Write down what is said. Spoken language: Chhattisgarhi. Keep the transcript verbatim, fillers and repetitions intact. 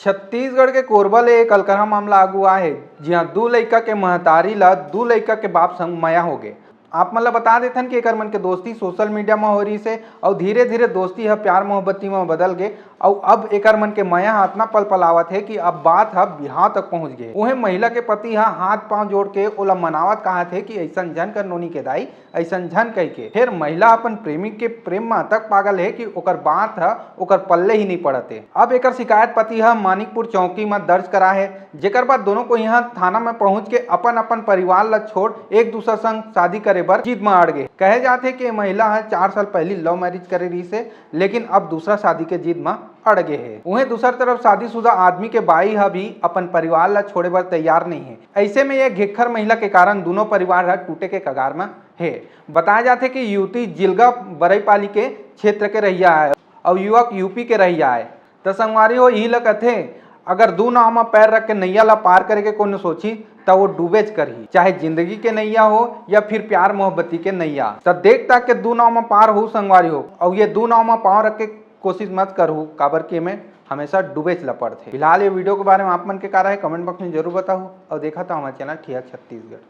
छत्तीसगढ़ के कोरबा ले एक अलकरहा मामला आगू आए हे, जिहां दू लइका के महतारी ला दू लइका के बाप संग मया हो गे। आप मन ला बता देथन कि एकर मन के दोस्ती सोशल मीडिया म हो रहिस हे, अउ धीरे-धीरे दोस्ती ह प्यार मोहब्बती म बदल गे, अउ अब एकर मन के मया ह अतना पलपलावत हे कि अब बात ह बिहाव तक पहुंच गे। उहें महिला के पति ह हाथ पांव जोड़ के ओला मनावत कहत हे कि अइसन झन कर नोनी के दाई, अइसन झन कहिके। फेर महिला अपन प्रेमी के प्रेम म अतक पागल हे कि ओकर बात ह ओकर पल्ले ही नइ पड़त हे। अब एकर शिकायत पति ह मानिकपुर चौकी म दर्ज करा हे, जेकर बाद दोनों कोई ह थाना म पहुंच के अपन-अपन परिवार ल छोड़ एक दूसर संग शादी करे बर जिद म अड़ गे। कहे जात हे कि ये महिला ह चार साल पहिली लव मैरिज करे रहिस हे, लेकिन अब दूसरा शादी के जिद म अड़ गे हे। उहें दूसर तरफ शादीशुदा आदमी के बाई ह भी अपन परिवार ल छोड़े बर तैयार नइ हे। अइसे में ये घेक्खर महिला के कारण दूनों परिवार ह टूटे के कगार म हे। बताया जाथे कि युवती जिलगा बरईपाली के क्षेत्र के रहिया आय अउ युवक यूपी के रहिया आय। त संगवारी हो, इही ल कथे, अगर दू नाव म पैर रख के नैया ल पार करे के कोनो सोची, त वो डूबेच करही, चाहे जिंदगी के नैया हो या फिर प्यार मोहब्बती के नैया। त देख ताक के दू नाव म पार हो संगवारी हो, अउ ये दू नाव म पांव रख के कोशिश मत करहू, काबर कि एमे हमेशा डूबेच ल पड़थे। फिलहाल ये वीडियो के बारे में आप मन के का राय हे, कमेंट बॉक्स में जरूर बताहू, अउ देखत रहू हमर चैनल ठिया छत्तीसगढ़।